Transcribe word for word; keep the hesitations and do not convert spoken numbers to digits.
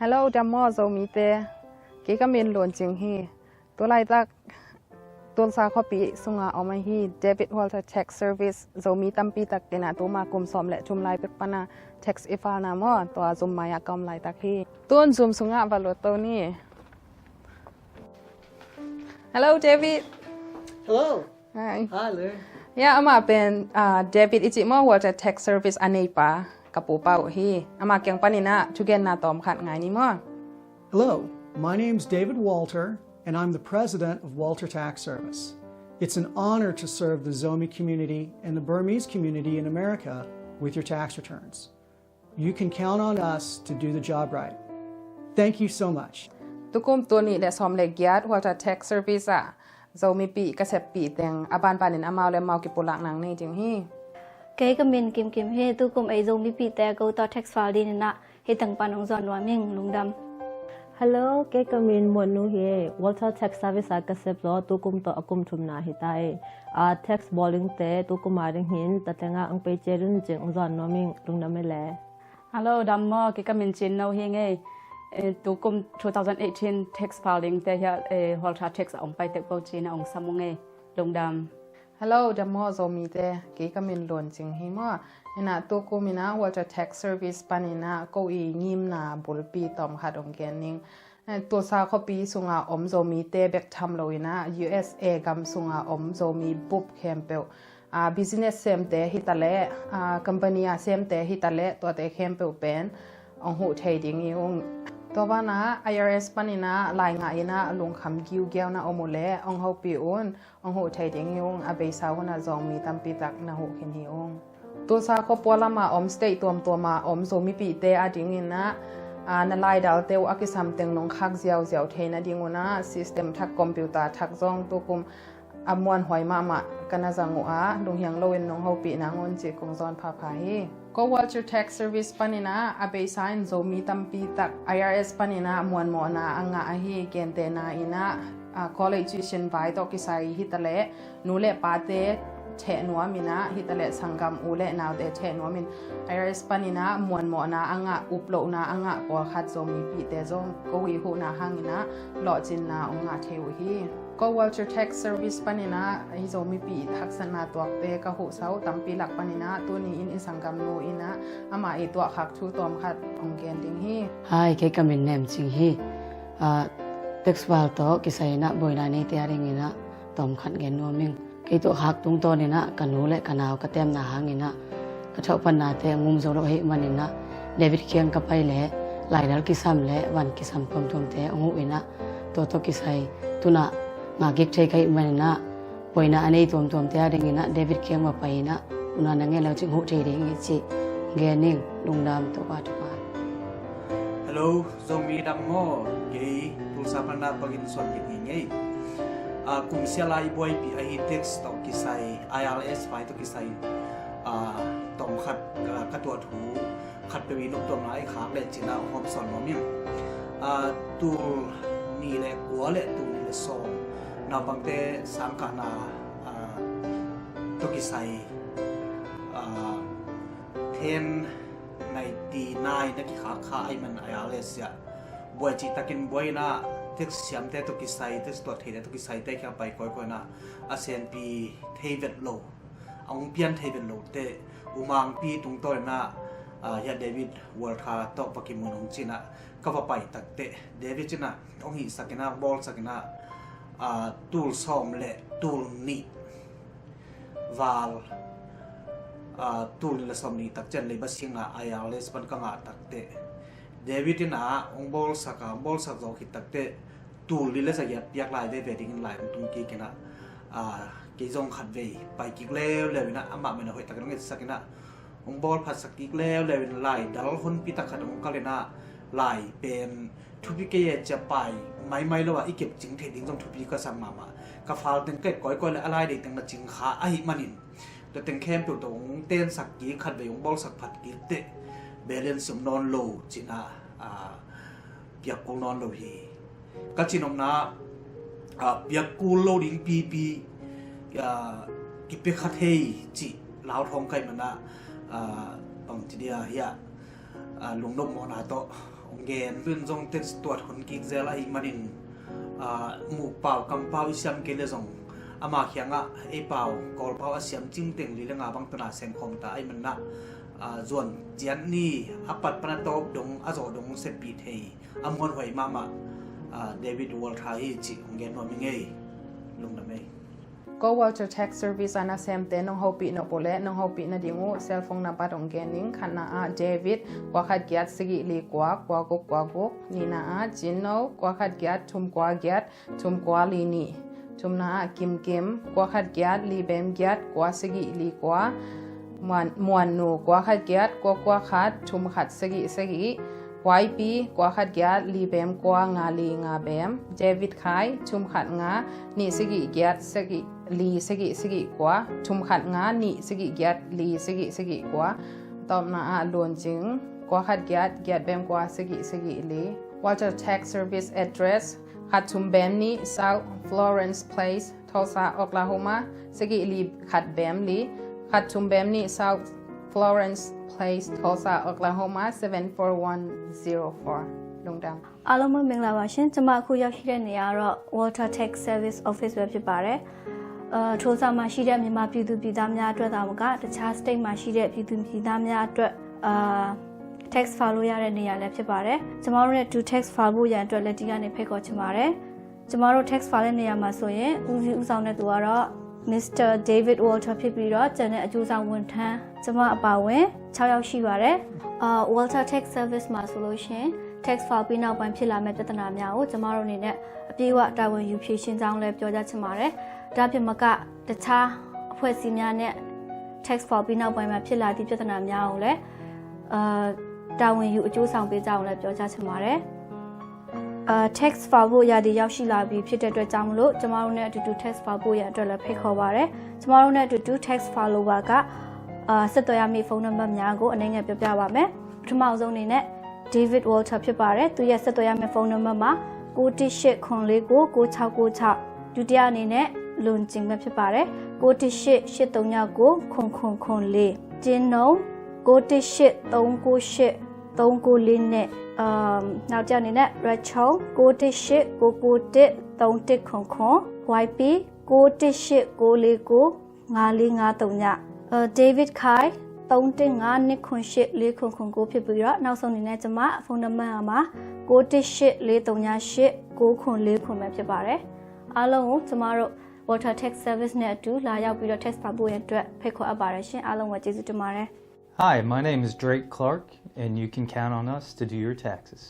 Hello, dam maw Zomite. Kei ka min Lun Cing hi. Tu laitak Tulsa khuapi sunga om ahi David Walter Tax Service Zomi tampi tak in ah tuma kum sawm le thum lai pek pana tax i file na maw, tua zum mai-ah ka om laitak hi. Tun zum sungah va lut to ni. Hello, David. Hello. Hi. Hi, Lun. Ya, amah pen, ah, David i cih maw, Walter Tax Service a neipa ka pupa uh hi. Amah kiang panin ah thugenna tawmkhat ngai ni maw. Hello, my name's David Walter, and I'm the president of Walter Tax Service. It's an honor to serve the Zomi community and the Burmese community in America with your tax returns. You can count on us to do the job right. Thank you so much. Tukum tul nih le sawm le giat Walter Tax Service ah Zomipih ka seppih teng a banbanin amau le amau kipulak nang nei ding hi. Kei ka min Kimkim hi. Tukum ei Zomipihte ko tawh tax file dingin ah hih teng pan hong zuan nuam ing. Lungdam. Hello, kei ka min Muannu hi. Walter Tax Service ah ka sep zaw tukum tawh a kum thumna hi ta ei. A tax bawlingte tukum a dingin tatengah ang pei cia dun cing ang zuan nuam ing. Lungdam ei le. Hello, dam maw, kei ka min Cin No hi ngei. Eh, tukum two thousand eighteen tax filing te hiah, eh, Walter Tax a ong pai tek bo cina ong sam ung ei. Lungdam. Hello, dam maw Zomite, kei ka min Lun Cing hi maw. Ina tukum ina Walter Tax Service pan ina ko i ngimna bulpi tawmkhat ong gen ning. Eh, Tulsa khuapi sunga om Zomite bek tham lo ina U S A gam sunga om Zomi bup khempeuh, ah, business semte hitaleh, ah, company a semte hitaleh tuate khempeuh pen ong huh thei ding hi ung. Tua banah I R S pan ina lai ngah ina lungkham giugiau na om uh leh ong hopih un. Ong huh thei ding hi ung. A beisa hunah Zomi tampi tak na huh khin hi ung. Tulsa khuapua lama om state tuamtuama om Zomipihte a dingin ah, ah, na laidalte uh a kisam teng nong khak ziauziau theina ding unah system thak computer thak zong tukum a muanhuai mahmah ka na zang uh a, lunghiang loin nong hopih nang un cih kong zawn phapha hi. Ko Walter Tax Service panin ah a beisa in Zomi tampi tak I R S panin ah muanmawhna a ngah ahi. Gentehna in ah, ah, college tuition vai tawh kisai hitaleh nu le pate theh nuam in ah hitaleh sanggam u le naute theh nuam in I R S panin ah muanmawhna a ngah, uplohna a ngah pawlkhat Zomipihte zong ko i huhna hangin ah lawhcinna ong ngah thei uh hi. Ko Walter Tax Service panin ah hi Zomipih haksatna tuakte ka huhsa uh tampi lak panin ah tuni in i sanggamnu in ah amah i tuahkhak thu tawmkhat ong gen ding hi. Hi, kei ka min Nem Cing hi. Ah, tax file tawh kisai in ah buaina neite a dingin ah tawmkhat gen nuam ing. Kei tuahkhak tungtawn in ah ka nu le ka nau ka temna hangin ah ka thawhpannate a ngum zo lo ahih manin ah David kiang ka pai leh laidal kisam le van kisam tuamtuamte ong huh in ah tua tawh kisai tunah ngakik thei ka hih manin ah buaina a nei tuamtuamte a dingin ah David kiang mah pai in ah una na ngen lo cing huh thei ding hi cih gen ing. Lungdam. Topa thupha. Hello, Zomi dam maw, kei Tulsa pan a Pakin Suan Gin hi ngei. Ah, kum sia lai buaipih ahi tax tawh kisai, I R S vai tawh kisai, ah, tawmkhat, ah, ka tuah thu khatpeuh i noptuamna i khak leh cina hong hawm sawn nuam ing. Ah, tul nih le kua le tul nih le sawm naupangte sangkahna, ah, tawh kisai, ah, ten ninety nine na kikhak kha ahih man I R S ah buai cihtakin buai in ah tax siamte tawh kisai, tax tuah theite tawh kisaite kiang pai kawikawi in ah a senpi thei vet lo, a hong pian thei vet lote U Mangpi tungtawn in ah, ah, hiah David Walter tawh va kimu ung cih in ah ka va pai takteh David in ah hong hihsak in ah hong bawlsak in ah, ah, tul sawm le tul nih val, ah, tul nih le sawm nih tak ciang leiba singah I R S pan ka ngah takteh David in ah hong bawlsak a, hong bawlsak zawh khit takteh tul li le zagiat piak lai veve dingin lai hong tung kik in ah, ah, kei zong khatvei pai kik leuleu in ah amah men a hoih takin hong etsak in ah hong bawl phatsak kik leuleu in laidal honpi tak khat hong kal in ah lai pen thupi kei e, cia pai maimai lo a i kep cing theih ding zong thupi ka sak mahmah. Ka file teng ka et kawikawi le a lai deih teng na cing kha ahih manin tua teng khempeuh tawh hong tensak kik, khatvei hong bawlsak phat kik teh balance om nawn lo cih in ah, ah, piak kul nawn lo hi. Ka cihnopna, ah, piak kul lo ding pipi, ah, kipia kha thei cih lau thawng ka hih man ah, ah, bangci dia hiah, ah, lungnop mawhna tawh Hong gen, tun zong text tuat hun kik zel ahih manin, ah, mukpau, kampau i siam kei le zong ama kiangah ei pau, Kawlpau a siam cingteng li le nga bang tana sengkhawm ta ahih manin ah, ah, zuan ciat ni, a pat pan a tawp dong, a zawh dong sepih thei, a muanhuai mahmah, ah, David Walter hi cih hong gen nuam hi ngei. Lungdam ei. Ko Walter Tax Service a nasemte nong hopih nop uh leh nong hopih nading uh cellphone number hong gen ning. Khatna ah David, kua khat giat sagih li kua, kua guk kua guk. Nihna ah Jino, kua khat giat thum kua giat, thum kua li nih. Thumna ah Kim Kim, kua khat giat li bem giat, kua sagih li kua. Muan, Muan Nu, kua khat giat kua kua khat, thum khat sagih sagih. Huai Pi, kua khat giat li bem kua, nga li nga bem. David Khai, thum khat nga, nih sagih giat sagih li sagih sagih kua, thum khat nga, nih sagih giat li sagih sagih kua. Tawpna ah Lun Cing, kua khat giat giat bem kua sagih sagih li. Walter Tax Service address, khat thum bem nih South Florence Place, Tulsa, Oklahoma, sagih li khat bem li. Khat thum bem nih South Florence Place, Tulsa, Oklahoma, seven four one zero four. Lungdam. အားလုံးပဲမင်္ဂလာပါရှင်။ ကျွန်မအခုရောက်ရှိတဲ့နေရာကတော့ Walter Tax Service Office ပဲဖြစ်ပါတယ်။ အဲ၊ Tulsa မှာရှိတဲ့မြန်မာပြည်သူပြည်သားများအတွက်သာမကတခြား state မှာရှိတဲ့ပြည်သူပြည်သားများအတွက်၊ အာ၊ tax file လုပ်ရတဲ့နေရာလည်းဖြစ်ပါတယ်။ ကျွန်မတို့နဲ့အတူ tax file ဖို့ရန်အတွက်လက်တီးကနေဖိတ်ခေါ်ချင်ပါတယ်။ ကျွန်မတို့ tax file တဲ့နေရာမှာဆိုရင်ဦးစီးဦးဆောင်တဲ့သူကတော့ Mr. David Walter ဖြစ်ပြီးတော့ကျန်တဲ့အကျိုးဆောင်ဝန်ထမ်းကျွန်မအပါအဝင်ခြောက်ယောက်ရှိပါတယ်။ အာ၊ Walter Tax Service မှာဆိုလို့ရှိရင် tax file ပြီးနောက်ပိုင်းဖြစ်လာမဲ့ပြဿနာများကိုကျွန်မတို့အနေနဲ့အပြည့်အဝတာဝန်ယူဖြေရှင်းကြောင်းလည်းပြောကြားချင်ပါတယ်။ ဒါ့အပြင်မကတခြားအဖွဲ့အစည်းများနဲ့ tax file ပြီးနောက်ပိုင်းမှာဖြစ်လာသည့်ပြဿနာများကိုလည်းအာ၊ တာဝန်ယူအကျိုးဆောင်ပေးကြအောင်လည်းပြောကြားချင်ပါတယ်။ အာ၊ tax file ဖို့ရာသီရောက်ရှိလာပြီဖြစ်တဲ့အတွက်ကြောင့်မလို့ကျွန်မတို့နဲ့အတူတူ tax file ဖို့ရန်အတွက်လည်းဖိတ်ခေါ်ပါတယ်။ ကျွန်မတို့နဲ့အတူတူ tax file လိုပါကအာ၊ ဆက်သွယ်ရမည့်ဖုန်းနံပါတ်များကိုအနည်းငယ်ပြောပြပါမယ်။ ပထမအဆုံးအနေနဲ့ David Walter ဖြစ်ပါတယ်။ သူရဲ့ဆက်သွယ်ရမယ့်ဖုန်းနံပါတ်မှာကိုတစ်ရှစ်ခွန်လေးကိုကိုခြောက်ကိုခြောက်၊ ဒုတိယအနေနဲ့ လွန်ကျင်ပဲဖြစ်ပါတယ်။ ကိုတစ်ရှစ်ရှစ်သုံးညကိုခွန်ခွန်ခွန်လေး၊ ကျင်းနုံကိုတစ်ရှစ်သုံးကိုရှစ်သုံးကိုလေးနဲ့အာ၊ နောက်တစ်ယောက်အနေနဲ့ Rachel ကိုတစ်ရှစ်ကိုကိုတစ်သုံးတစ်ခွန်ခွန်၊ ဝိုင်ပီကိုတစ်ရှစ်ကိုလေးကိုငါးလေးငါးသုံးည၊ အာ၊ David Khai သုံးတစ်ငါးနှစ်ခွန်ရှစ်လေးခွန်ခွန်ကိုဖြစ်ပြီးတော့နောက်ဆုံးအနေနဲ့ကျွန်မဖုန်းနံပါတ်မှာကိုတစ်ရှစ်လေးသုံးညရှစ်ကိုခွန်လေးခွန်ပဲဖြစ်ပါတယ်။ အားလုံးကိုကျမတို့ Walter Tax Service နဲ့အတူလာရောက်ပြီးတော့ tax file ဖို့ရန်အတွက်ဖိတ်ခေါ်အပ်ပါတယ်ရှင်။ အားလုံးကိုကျေးဇူးတင်ပါတယ်။ Hi, my name is Drake Clark, and you can count on us to do your taxes.